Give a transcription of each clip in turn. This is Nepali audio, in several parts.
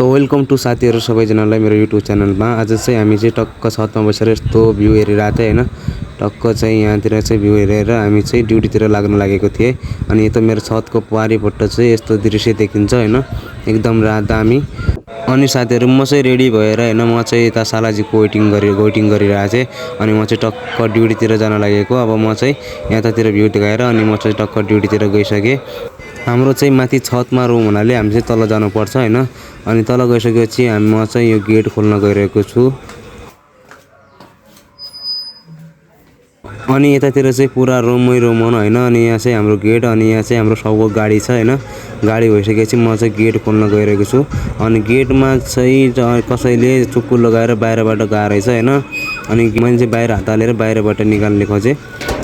तो वेलकम टू साथीहरु सबैजनालाई मेरो युट्युब च्यानलमा। आज चाहिँ हामी चाहिँ टक्क छतमा बसेर यस्तो भ्यू हेरिरहेको थिएँ हैन। टक्क चाहिँ यहाँतिर चाहिँ भ्यू हेरेर हामी चाहिँ ड्युटीतिर लाग्न लागेको थिएँ। अनि यो त मेरो छतको पारिपट्ट चाहिँ यस्तो दृश्य देखिन्छ हैन, एकदम दामी। अनि साथीहरु म चाहिँ रेडी भएर हैन, म चाहिँ यता सालाजीको वेटिङ गरिरहेको थिएँ। अनि म चाहिँ टक्क ड्युटीतिर जान लागेको। अब म चाहिँ यतातिर भ्यू देखाएर अनि म चाहिँ टक्क ड्युटीतिर गइसकेँ। हाम्रो चाहिँ माथि छतमा रुम हुनाले हामी चाहिँ तल जानुपर्छ हैन। अनि तल गइसकेपछि म चाहिँ यो गेट खोल्न गइरहेको छु। अनि यतातिर चाहिँ पुरा रुमै रुम हो हैन। अनि यहाँ चाहिँ हाम्रो गेट, अनि यहाँ चाहिँ हाम्रो सबको गाडी छ हैन। गाडी भइसकेपछि म चाहिँ गेट खोल्न गइरहेको छु। अनि गेटमा चाहिँ कसैले चुक्कु लगाएर बाहिरबाट गएको रहेछ हैन। अनि मैले चाहिँ बाहिर हात हालेर बाहिरबाट निकाल्ने खोजेँ।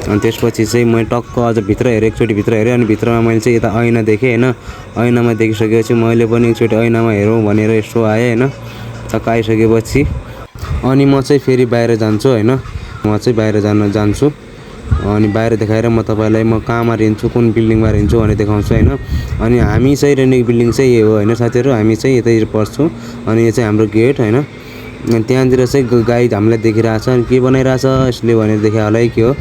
अनि त्यसपछि चाहिँ मैले टक्क अझ भित्र हेरेँ, एकचोटि भित्र हेरेँ। अनि भित्रमा मैले चाहिँ यता ऐना देखेँ हैन। ऐनामा देखिसकेपछि मैले पनि एकचोटि ऐनामा हेरौँ भनेर यसो आएँ हैन। टक्क आइसकेपछि अनि म चाहिँ फेरि बाहिर जान्छु हैन। म चाहिँ बाहिर जान्छु। अनि बाहिर देखाएर म तपाईलाई म कहाँमा रहन्छु, कुन बिल्डिङमा रहन्छु भने देखाउँछु हैन। अनि हामी चाहिँ रेन्डिङ बिल्डिङ चाहिँ यो हो हैन साथीहरु, हामी चाहिँ यतै पर्छौँ। अनि यो चाहिँ हाम्रो गेट हैन। अनि त्यहाँतिर चाहिँ गाइड हामीलाई देखिरहेछ। अनि के बनाइरहेछ यसले भनेर देखायो होला है के हो।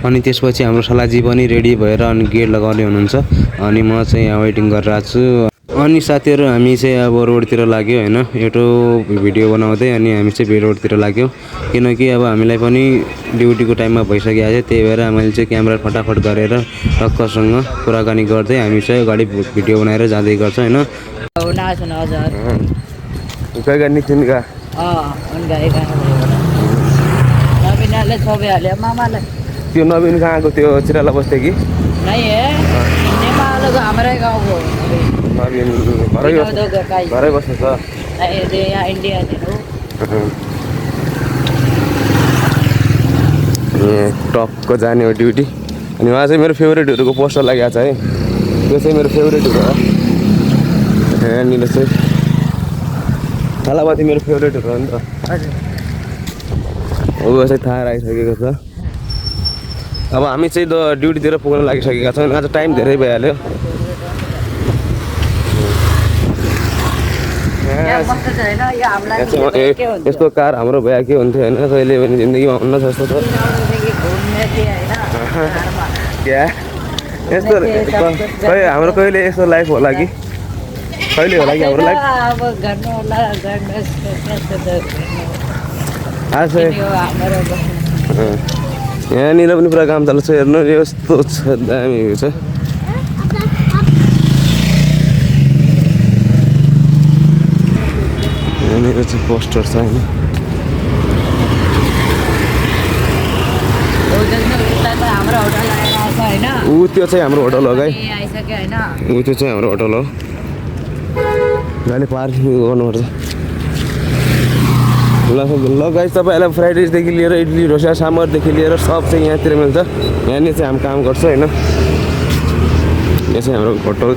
अनि त्यसपछि हाम्रो सालाजी पनि रेडी भएर अनि गेट लगाउने हुनुहुन्छ। अनि म चाहिँ यहाँ वेटिङ गरिरहेको छु। अनि साथीहरु हामी चाहिँ अब रोडतिर लाग्यो हैन, एउटा भिडियो बनाउँदै। अनि हामी चाहिँ रोडतिर लाग्यौं किनकि अब हामीलाई पनि ड्युटीको टाइममा भइसकेको छ। त्यही भएर मैले चाहिँ क्यामेरा फटाफट गरेर टक्कसँग कुराकानी गर्दै हामी चाहिँ अगाडि भिडियो बनाएर जाँदै गर्छ हैन। गएका नितिनका नवीनले छबे हाले मामाले। त्यो नवीन कहाँको त्यो चिराला बस्थे कि नहीं है, नेपालको हाम्रै गाउँको नवीन घरै बस्छ छ। यहाँ इन्डिया टक्क जाने हो ड्युटी। अनि उहाँ चाहिँ मेरो फेभरेटहरूको पोस्टर लागेको छ है। त्यो चाहिँ मेरो फेभरेटहरू हो। यहाँनिर चाहिँ थालापाती मेरो फेभरेटहरू हो नि त। ऊ चाहिँ थाहा आइसकेको छ। अब हामी चाहिँ ड्युटीतिर पुग्न लागिसकेका छौँ। आज टाइम धेरै भइहाल्यो। यस्तो कार हाम्रो भए के हुन्थ्यो होइन, कहिले पनि जिन्दगीमा हुन्न जस्तो छ। क्या यस्तो खै हाम्रो कहिले यस्तो लाइफ होला कि कहिले होला कि हाम्रो लाइफ। यहाँनिर पनि पुरा काम चल्छ हेर्नु, यस्तो छ दामी छ। यहाँनिर चाहिँ पोस्टर छ हैन। ऊ त्यो चाहिँ हाम्रो होटल हो गाई। ऊ त्यो चाहिँ हाम्रो होटल हो। गाडी पार्किङ गर्नुपर्छ। ल गाइस, तपाईँहरूलाई फ्राइड राइसदेखि लिएर इडली डोसा साम्बरदेखि लिएर सब चाहिँ यहाँतिर मिल्छ। यहाँनिर चाहिँ हामी काम गर्छ हैन। यो चाहिँ हाम्रो होटल।